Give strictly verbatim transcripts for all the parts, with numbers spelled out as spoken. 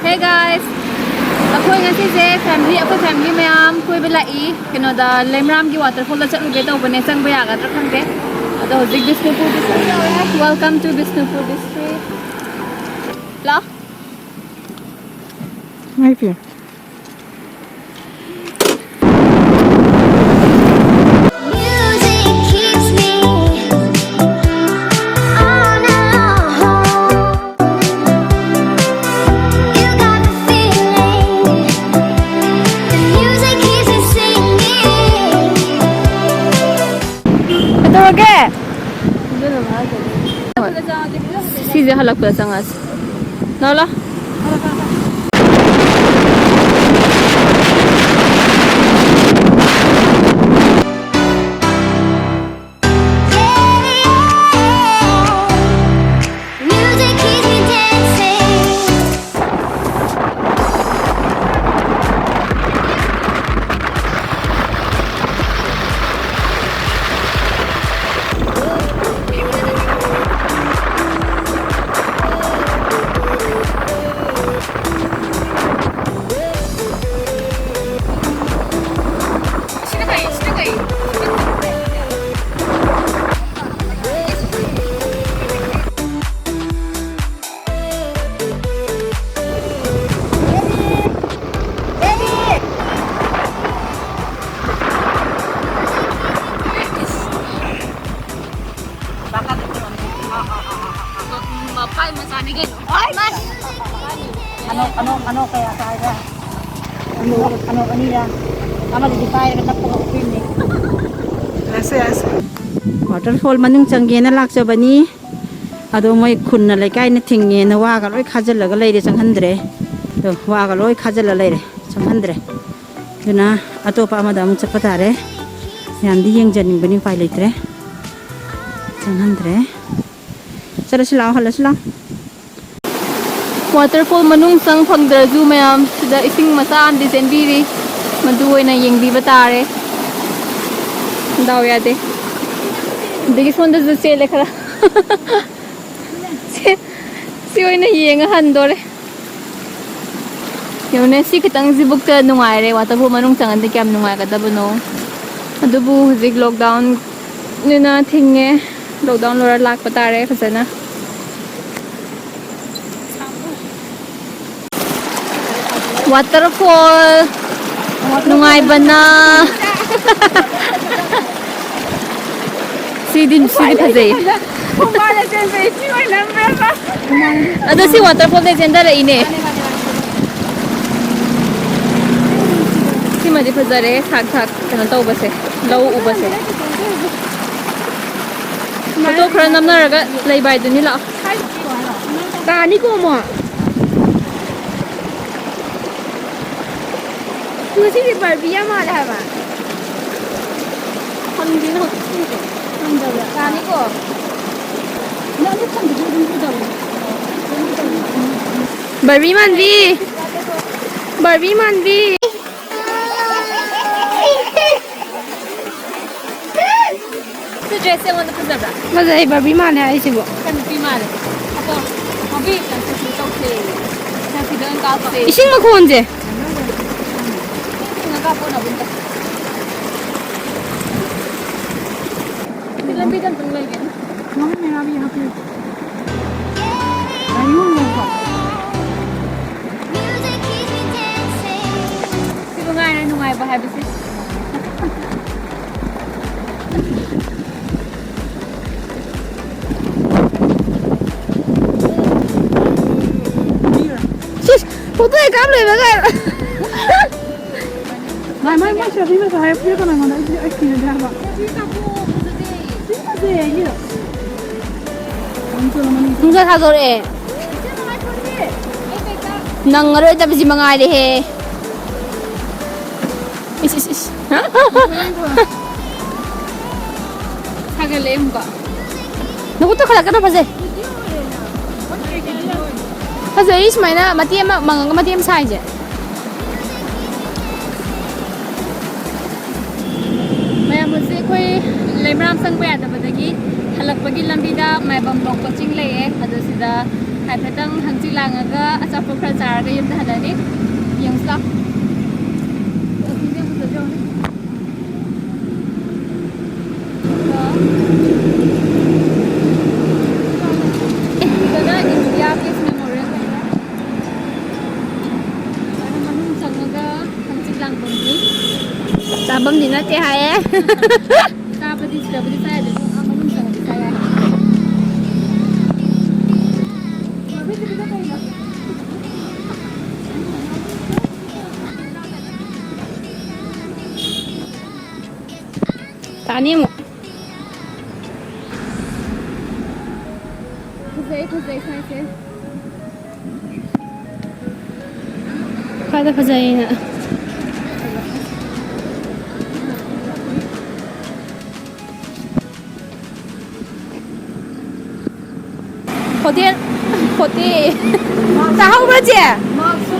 Hey guys, ꯑꯩꯈꯣꯏ ꯉꯁꯤꯁꯦ family, ꯑꯩꯈꯣꯏ family ꯃꯌꯥꯝ ꯀꯣꯏꯕ ꯂꯥꯛꯏ꯫ ꯀꯩꯅꯣꯗ, ꯂꯩꯃꯔꯥꯝꯒꯤ waterfallꯗ ꯆꯠꯂꯨꯒꯦ ꯇꯧꯕꯅꯦ, ꯆꯪꯕ ꯌꯥꯒꯗ꯭ꯔꯥ ꯈꯪꯗꯦ꯫ ꯑꯗꯣ ꯍꯧꯖꯤꯛ ꯕꯤꯁꯅꯨꯄꯨꯔ district ꯌꯧꯔꯦ꯫ Welcome to Bishnupur district. ꯂꯥꯎ꯫ ꯏꯃꯥꯏ ꯄꯦꯝ꯫ Music keeps me on a roll. You got the feeling. The music keeps me singing. ꯀꯩꯗꯧꯔꯒꯦ? ꯁꯤꯁꯦ ꯍꯜꯂꯛꯄꯗ ꯆꯪꯉꯁꯤ꯫ ꯂꯥꯎ, ꯂꯥꯎ꯫ Music keeps me dancing. ꯃꯄꯥꯏ ꯃꯆꯥꯅꯤ ꯀꯩꯅꯣ꯫ ꯑꯅꯣꯛ, ꯑꯅꯣꯛ, ꯑꯅꯣꯛ ꯀꯌꯥ ꯆꯥꯏꯕ? ꯑꯅꯣꯛ, ꯑꯅꯣꯛ ꯑꯅꯤꯔ? ꯑꯃꯗꯨꯗꯤ ꯄꯥꯏꯔꯒ ꯅꯞꯄꯒ ꯎꯞꯄꯤꯅꯤ꯫ ꯌꯥꯁꯦ, ꯌꯥꯁꯦ꯫ Waterfall ꯃꯅꯨꯡ ꯆꯪꯒꯦꯅ ꯂꯥꯛꯆꯕꯅꯤ꯫ ꯑꯗꯣ ꯃꯣꯏ ꯈꯨꯟꯅ ꯂꯩꯀꯥꯏꯅ ꯊꯤꯡꯉꯦꯅ ꯋꯥꯒ ꯂꯣꯏ ꯈꯥꯖꯤꯜꯂꯒ ꯂꯩꯔꯦ, ꯆꯪꯍꯟꯗ꯭ꯔꯦ꯫ ꯑꯗꯣ ꯋꯥꯒ ꯂꯣꯏ ꯈꯥꯖꯤꯜꯂ ꯂꯩꯔꯦ, ꯆꯪꯍꯟꯗ꯭ꯔꯦ꯫ ꯑꯗꯨꯅ ꯑꯇꯣꯞꯄ ꯑꯃꯗ ꯑꯃꯨꯛ ꯆꯠꯄ ꯇꯥꯔꯦ꯫ ꯌꯥꯝꯗꯤ ꯌꯦꯡꯖꯅꯤꯡꯕꯅꯤ, ꯎꯄꯥꯏ ꯂꯩꯇ꯭ꯔꯦ, ꯆꯪꯍꯟꯗ꯭ꯔꯦ꯫ ꯆꯠꯂꯁꯤ ꯂꯥꯛꯑꯣ, ꯍꯜꯂꯁꯤ ꯂꯥꯛꯑꯣ꯫ Waterfall ꯃꯅꯨꯡ ꯆꯪ ꯐꯪꯗ꯭ꯔꯁꯨ ꯃꯌꯥꯝ ꯁꯤꯗ ꯏꯁꯤꯡ ꯃꯆꯥ ꯑꯃꯗꯤ ꯆꯦꯟꯕꯤꯔꯤ, ꯃꯗꯨ ꯑꯣꯏꯅ ꯌꯦꯡꯕꯤꯕ ꯇꯥꯔꯦ꯫ ꯗꯥꯎ ꯌꯥꯗꯦ꯫ ꯑꯗꯒꯤ ꯁꯣꯝꯗꯁꯨ ꯆꯦꯜꯂꯦ ꯈꯔ꯫ ꯁꯤ, ꯁꯤ ꯑꯣꯏꯅ ꯌꯦꯡꯉ ꯍꯟꯗꯣꯔꯦ꯫ ꯌꯦꯡꯉꯨꯅꯦ, ꯁꯤ ꯈꯤꯇꯪꯁꯤꯕꯨꯛꯇ ꯅꯨꯡꯉꯥꯏꯔꯦ꯫ Waterfall ꯃꯅꯨꯡ ꯆꯪꯉꯗꯤ ꯀꯌꯥꯝ ꯅꯨꯡꯉꯥꯏꯒꯗꯕꯅꯣ꯫ ꯑꯗꯨꯕꯨ ꯍꯧꯖꯤꯛ lockdownꯅꯤꯅ ꯊꯤꯡꯉꯦ꯫ Lockdown ꯂꯣꯏꯔ ꯂꯥꯛꯄ ꯇꯥꯔꯦ ꯐꯖꯅ꯫ Waterfall ꯅꯨꯡꯉꯥꯏꯕꯅ꯫ ꯁꯤꯗꯤ, ꯁꯤꯗꯤ ꯐꯖꯩ꯫ ꯈꯣꯡꯕꯥꯜꯗ ꯆꯦꯟꯕꯩ ꯁꯤ ꯑꯣꯏꯅꯝꯕ꯭ꯔꯕ? ꯑꯗꯣ ꯁꯤ waterfallꯗꯩ ꯆꯦꯟꯊꯔꯛꯏꯅꯦ꯫ ꯁꯤꯃꯗꯤ ꯐꯖꯔꯦ, ꯁꯥꯛ ꯁꯥꯛ ꯀꯩꯅꯣ ꯇꯧꯕꯁꯦ, ꯂꯧ ꯎꯕꯁꯦ꯫ ꯐꯣꯇꯣ ꯈꯔ ꯅꯝꯅꯔꯒ ꯂꯩꯕ ꯍꯥꯏꯗꯨꯅꯤ, ꯂꯥꯛꯑꯣ꯫ ꯇꯥꯅꯤꯀꯣ ꯑꯃꯨꯛ꯫ ꯉꯁꯤꯗꯤ ꯕꯥꯔꯕꯤ ꯌꯥꯝ ꯃꯥꯜꯂꯦ ꯍꯥꯏꯕ꯫ ꯐꯪꯗꯦꯅ ꯍꯧꯖꯤꯛ ꯊꯤꯔꯦ꯫ ꯐꯪꯗꯕ꯭ꯔꯥ? ꯌꯥꯅꯤꯀꯣ? ꯅꯪ ꯑꯗꯨ ꯐꯪꯗ꯭ꯔꯗꯤ ꯑꯗꯨꯝ ꯀꯩꯗꯧꯔꯦ? ꯕꯥꯔꯕꯤ ꯃꯥꯟꯕꯤ! ꯕꯥꯔꯕꯤ ꯃꯥꯟꯕꯤ! ꯁꯤ dressꯁꯦ ꯑꯩꯉꯣꯟꯗ ꯐꯖꯕ꯭ꯔꯥ? ꯐꯖꯩ, ꯕꯥꯔꯕꯤ ꯃꯥꯜꯂꯦ ꯍꯥꯏꯁꯤꯕꯨ꯫ ꯈꯔ ꯅꯨꯄꯤ ꯃꯥꯜꯂꯦ꯫ ꯑꯗꯣ, ꯍꯧꯖꯤꯛ ꯀꯩꯅꯣ ꯇꯧꯁꯦ꯫ Selfieꯗ ꯑꯣꯏꯅ ꯀꯥꯞꯁꯦ꯫ ꯏꯁꯤꯡ ꯃꯈꯣꯟꯁꯦ꯫ ꯏꯁꯤꯡ ꯆꯤꯡꯉ ꯀꯥꯞꯄꯣꯅ ꯑꯗꯨꯝ ꯇꯧ꯫ ꯁꯤ ꯂꯝꯕꯤꯗ ꯑꯝꯇꯪ ꯂꯩꯒꯦ꯫ ꯃꯃꯤꯡ ꯃꯌꯥꯝ ꯌꯥꯝ ꯍꯥꯞꯄꯤꯌꯨ꯫ ꯂꯥꯏꯌꯣꯟ ꯂꯩꯀꯣ? ꯁꯤꯕꯨ ꯉꯥꯏꯔꯦ ꯅꯨꯡꯉꯥꯏꯕ ꯍꯥꯏꯕꯁꯦ꯫ ꯁꯤꯁ, ꯐꯣꯇꯣ ꯍꯦꯛ ꯀꯥꯞ ꯂꯣꯏꯕꯒ꯫ ꯃꯥꯏ, ꯃꯥꯏ, ꯃꯥꯏ ꯁꯦꯜꯐꯤ ꯃꯆꯥ ꯍꯥꯏꯔ ꯄꯤꯔꯛꯀꯅꯣ ꯑꯩꯉꯣꯟꯗ꯫ ꯑꯩꯗꯤ, ꯑꯩ ꯀꯤꯅꯗꯦ ꯍꯥꯏꯕ꯫ ꯁꯤ ꯐꯖꯩ ꯑꯩꯒꯤ꯫ ꯅꯨꯡꯁꯥ ꯁꯥꯗꯣꯔꯛꯑꯦ꯫ ꯅꯪꯉꯔꯣꯏꯗꯕꯁꯤ ꯃꯉꯥꯏꯔꯦꯍꯦ꯫ ꯏꯁ, ꯏꯁ, ꯏꯁ꯫ ꯁꯥꯒꯠꯂꯛꯑꯦ ꯑꯃꯨꯛꯀ꯫ ꯅꯈꯨꯠꯇ ꯈꯜꯂꯛꯀꯅꯣ, ꯐꯖꯩ꯫ ꯐꯖꯩ, ꯁꯨꯃꯥꯏꯅ ꯃꯇꯦꯛ ꯑꯃ ꯃꯪꯉꯒ ꯃꯇꯦꯛ ꯑꯃ ꯁꯥꯏꯁꯦ꯫ ꯃꯌꯥꯝ, ꯍꯧꯖꯤꯛ ꯑꯩꯈꯣꯏ ꯂꯩꯃꯔꯥꯝ ꯆꯪꯕ ꯌꯥꯗꯕꯗꯒꯤ ꯍꯜꯂꯛꯄꯒꯤ ꯂꯝꯕꯤꯗ ꯃꯥꯏꯕꯝ ꯂꯣꯛ ꯀꯣꯆꯤꯡ ꯂꯩꯌꯦ꯫ ꯑꯗꯣ ꯁꯤꯗ ꯍꯥꯏꯐꯦꯠꯇꯪ ꯍꯪꯆꯤꯠ ꯂꯥꯡꯉꯒ ꯑꯆꯥꯄꯣꯠ ꯈꯔ ꯆꯥꯔꯒ ꯌꯨꯝꯗ ꯍꯜꯂꯅꯤ꯫ ꯁꯤꯗꯅ ꯏꯟꯗꯤꯌꯥ ꯒꯦꯠ ꯃꯦꯃꯣꯔꯤꯌꯦꯜ ꯂꯩꯔꯦ꯫ ꯑꯗꯨꯅ ꯃꯅꯨꯡ ꯆꯪꯉꯒ ꯍꯪꯆꯤꯠ ꯂꯥꯡꯐꯝꯅꯤ꯫ ꯆꯥꯐꯝꯗꯤ ꯅꯠꯇꯦ ꯍꯥꯏꯌꯦ꯫ ꯆꯥꯕꯗꯤ ꯁꯤꯗꯕꯨꯗꯤ ꯆꯥ ꯌꯥꯗꯦ, ꯑꯗꯨꯝ ꯑꯥ ꯃꯅꯨꯡ ꯆꯪꯉꯗꯤ ꯆꯥ ꯌꯥꯏ꯫ ꯇꯥꯅꯤ ꯑꯃꯨꯛ꯫ ꯐꯖꯩ, ꯐꯖꯩ ꯁ꯭ꯋꯥꯏꯁꯦ꯫ ꯀꯥꯏꯗ ꯐꯖꯩꯅ? Hotel, forty. ꯇꯥꯍꯧꯕ꯭ꯔꯥ, ꯆꯦ?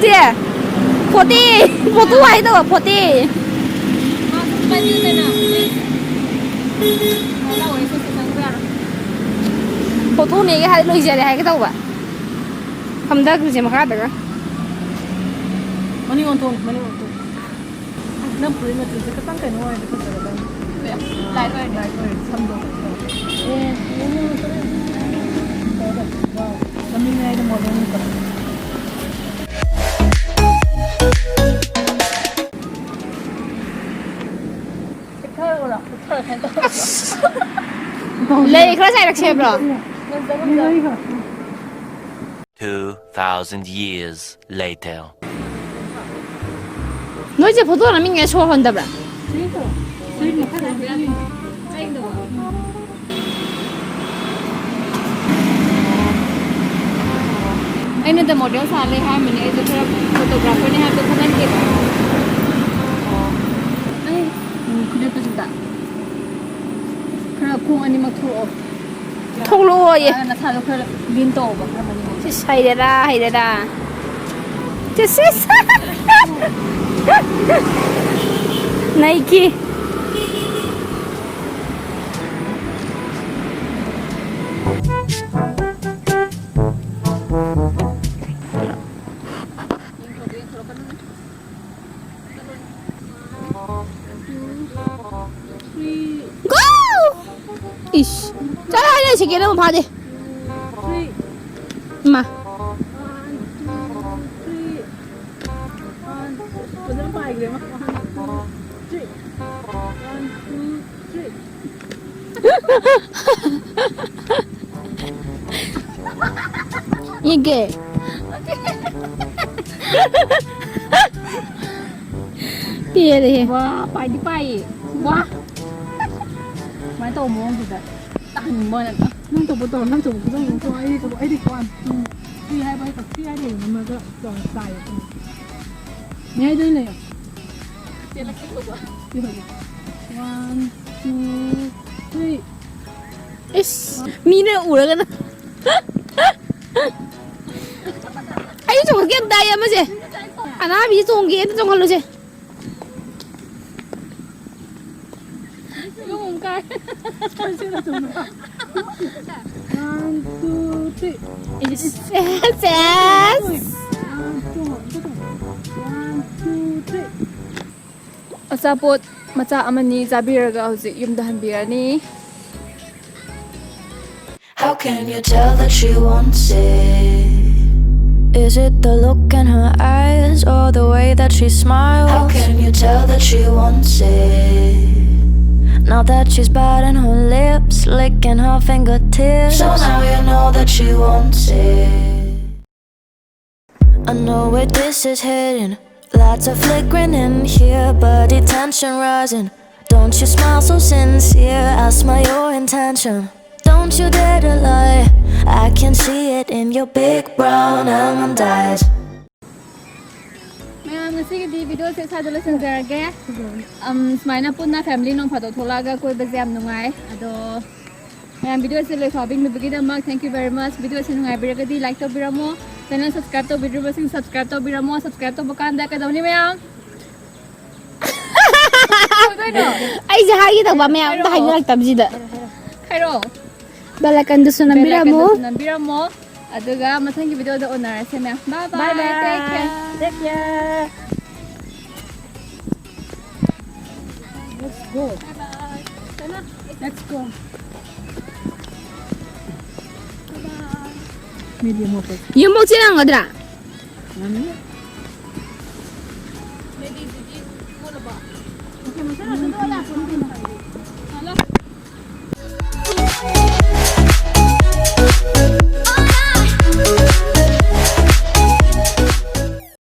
ꯆꯦ, ꯐꯣꯔꯇꯤ꯫ ꯐꯣꯇꯣ ꯍꯥꯏꯗꯧꯕ, ꯐꯣꯔꯇꯤ꯫ ꯐꯣꯇꯣꯅꯦꯒ ꯍꯥꯏ ꯂꯣꯏꯖꯔꯦ ꯍꯥꯏꯒꯦ ꯇꯧꯕ꯫ ꯐꯝꯊꯈ꯭ꯔꯤꯁꯦ ꯃꯈꯥꯗꯒ꯫ ꯃꯅꯤꯡ ꯑꯣꯟꯊꯣꯛ, ꯃꯅꯤꯡ ꯑꯣꯟꯊꯣꯛ꯫ ꯅꯪ ꯐꯨꯔꯤꯠ ꯃꯆꯨꯁꯦ ꯈꯤꯇꯪ ꯀꯩꯅꯣ ꯑꯣꯏꯔꯗꯤ ꯐꯖꯒꯗꯕꯅꯤ꯫ ꯂꯥꯏꯠ ꯑꯣꯏꯔꯗꯤ꯫ ꯂꯥꯏꯠ ꯑꯣꯏꯔꯗꯤ ꯁꯝꯗꯣ ꯀꯩꯅꯣ ꯇꯧꯔꯦ꯫ ꯑꯦ, ꯌꯦꯡꯉꯨ, ꯌꯦꯡꯉꯨ, ꯇꯧꯔꯦ꯫ ꯇꯧꯔꯦ꯫ ꯋꯥꯎ꯫ ꯃꯃꯤꯡ ꯍꯥꯏꯗꯤ ꯃꯣꯗꯦꯜꯅꯤꯀꯣ꯫ ꯍꯤꯞꯊꯔꯛꯎꯔꯣ? ꯍꯤꯞꯊꯔꯛꯀꯦ ꯇꯧꯕ꯫ ꯂꯩ ꯈꯔ ꯆꯥꯏꯔꯛꯁꯦ ꯍꯥꯏꯕ꯭ꯔꯣ? ꯉꯝꯖ, ꯉꯝꯖ꯫ Two thousand years later. ꯅꯣꯏꯁꯦ ꯐꯣꯇꯣ ꯅꯝꯃꯤꯉꯩ ꯁꯣꯔ ꯍꯣꯟꯗꯕ꯭ꯔꯥ? ꯑꯩꯅ ꯗ ꯃꯣꯗꯦꯜ ꯁꯥ ꯂꯩ ꯍꯥꯏꯔꯝꯕꯅꯦ, ꯑꯩꯁꯨ ꯈꯔ ꯐꯣꯇꯣꯒ꯭ꯔꯥꯐꯔꯅꯤ ꯍꯥꯏꯕꯗꯣ ꯈꯪꯍꯟꯒꯦꯕ꯫ ꯑꯩ, ꯎꯝ, ꯈꯨꯗꯛꯇ ꯁꯤꯗ ꯈꯔ ꯈꯣꯡ ꯑꯅꯤꯃꯛ ꯊꯣꯛꯂꯛꯑꯣ꯫ ꯊꯣꯛꯂꯛꯑꯣꯌꯦ꯫ ꯑ, ꯅꯁꯥꯗꯣ ꯈꯔ lean ꯇꯧꯑꯣꯕ, ꯈꯔ ꯃꯅꯤꯡ꯫ ꯏꯁ, ꯍꯩꯔꯦꯗ, ꯍꯩꯔꯦꯗ꯫ ꯏꯁ, ꯏꯁ꯫ ꯅꯩꯈꯤ꯫ ꯌꯦꯡꯊꯣꯔꯛꯀꯅꯨꯅꯦ꯫ ꯁꯦꯀꯦꯟ ꯑꯃ ꯐꯥꯗꯦ꯫ ꯏꯃꯥ꯫ ꯌꯦꯡꯒꯦ꯫ ꯄꯦꯜꯂꯦꯍꯦ꯫ ꯋꯥ, ꯄꯥꯏꯗꯤ ꯄꯥꯏꯌꯦ꯫ ꯋꯥ꯫ ꯁꯨꯃꯥꯏꯅ ꯇꯧꯕ ꯃꯑꯣꯡꯁꯤꯗ ꯇꯥꯍꯟꯅꯤꯡꯕ ꯋꯥꯅꯦ꯫ ꯅꯪ ꯇꯧꯕ ꯇꯧꯔꯣ, ꯅꯪ ꯇꯧꯕ ꯇꯧꯔꯣ꯫ ꯑꯩꯗꯤ ꯇꯧꯕ, ꯑꯩꯗꯤ ꯀꯣꯟ꯫ ꯎꯝ꯫ ꯐ꯭ꯔꯤ ꯍꯥꯏꯕ ꯍꯦꯛꯇ ꯐ꯭ꯔꯤ ꯍꯥꯏ ꯂꯩꯔꯝꯃꯒ ꯇꯧꯔ ꯆꯥꯏꯌꯦ꯫ ꯃꯌꯥꯏꯗ ꯑꯣꯏꯅ ꯂꯩꯌꯣ꯫ ꯆꯦꯜꯂꯛꯀꯦ ꯇꯧꯕ꯫ ꯁꯤ ꯍꯧꯖꯤꯛ꯫ One, two, three꯫ ꯏꯁ, ꯃꯤꯅ ꯎꯔꯒꯅ꯫ ꯑꯩ ꯆꯣꯡꯉꯛꯀꯦ ꯑꯝꯇ, ꯑꯩ ꯑꯃꯁꯦ꯫ ꯑꯅꯥꯕꯤꯁꯦ ꯆꯣꯡꯒꯦ, ꯑꯝꯇ ꯆꯣꯡꯍꯜꯂꯨꯁꯦ꯫ ꯌꯨꯝ ꯑꯃꯨꯛ ꯀꯥꯏ꯫ One, two, three꯫ ꯏꯁ, ꯁꯦꯁ꯫ One, two, three꯫ ꯑꯆꯥꯄꯣꯠ ꯃꯆꯥ ꯑꯃꯅꯤ ꯆꯥꯕꯤꯔꯒ ꯍꯧꯖꯤꯛ ꯌꯨꯝꯗ ꯍꯟꯕꯤꯔꯅꯤ꯫ How can you tell that she wants it? Is it the look in her eyes or the way that she smiles? How can you tell that she wants it? Now that she's biting her lips, licking her fingertips. So now you know that she wants it. I know where this is heading. Lights are flickering in here, but the tension rising. Don't you smile so sincere? I smell your intention. Don't you dare to lie. I can see it in your big brown almond eyes. ꯃꯌꯥꯝ, ꯉꯁꯤꯒꯤꯗꯤ ꯚꯤꯗꯤꯑꯣꯁꯦ ꯁ꯭ꯋꯥꯏꯗ ꯂꯣꯏꯁꯤꯟꯖꯔꯒꯦ꯫ ꯑꯝ, ꯁꯨꯃꯥꯏꯅ ꯄꯨꯟꯅ family ꯅꯣꯡ ꯐꯥꯗꯣꯛ ꯊꯣꯛꯂꯛꯑꯒ ꯀꯣꯏꯕꯁꯦ ꯌꯥꯝ ꯅꯨꯡꯉꯥꯏ꯫ ꯑꯗꯣ ꯃꯌꯥꯝ, ꯚꯤꯗꯤꯑꯣꯁꯦ ꯂꯣꯏꯐꯥꯎ ꯌꯦꯡꯕꯤꯕꯒꯤꯗꯃꯛ thank you very much꯫ ꯚꯤꯗꯤꯑꯣꯁꯦ ꯅꯨꯡꯉꯥꯏꯕꯤꯔꯒꯗꯤ like ꯇꯧꯕꯤꯔꯝꯃꯣ, ꯆꯦꯅꯦꯜ subscribe ꯇꯧꯕꯤꯗ꯭ꯔꯤꯕꯁꯤꯡ subscribe ꯇꯧꯕꯤꯔꯝꯃꯣ꯫ Subscribe ꯇꯧꯕ ꯀꯥꯟꯗ ꯀꯩꯗꯧꯅꯤ ꯃꯌꯥꯝ? ꯀꯩꯗꯧꯗꯣꯏꯅꯣ? ꯑꯩꯁꯦ ꯍꯥꯏꯒꯦ ꯇꯧꯕ, ꯃꯌꯥꯝ ꯑꯝꯇ ꯍꯥꯏꯔꯛꯑꯣ꯫ ꯍꯥꯏꯅꯔꯛꯇꯕꯁꯤꯗ꯫ ꯍꯥꯏꯔꯛꯑꯣ꯫ Bell icon ꯗꯨꯁꯨ ꯅꯝꯕꯤꯔꯝꯃꯣ꯫ Bell icon ꯗꯨꯁꯨ ꯅꯝꯕꯤꯔꯝꯃꯣ꯫ ꯑꯗꯨꯒ ꯃꯊꯪꯒꯤ ꯚꯤꯗꯤꯑꯣꯗ ꯎꯅꯔꯁꯦ ꯃꯌꯥꯝ꯫ Bye bye. Bye bye. Take care. Take care. Let's go. Bye bye. Let's go. ꯌꯨꯝꯐꯧ ꯆꯦꯜꯂꯝꯒꯗ꯭ꯔꯥ?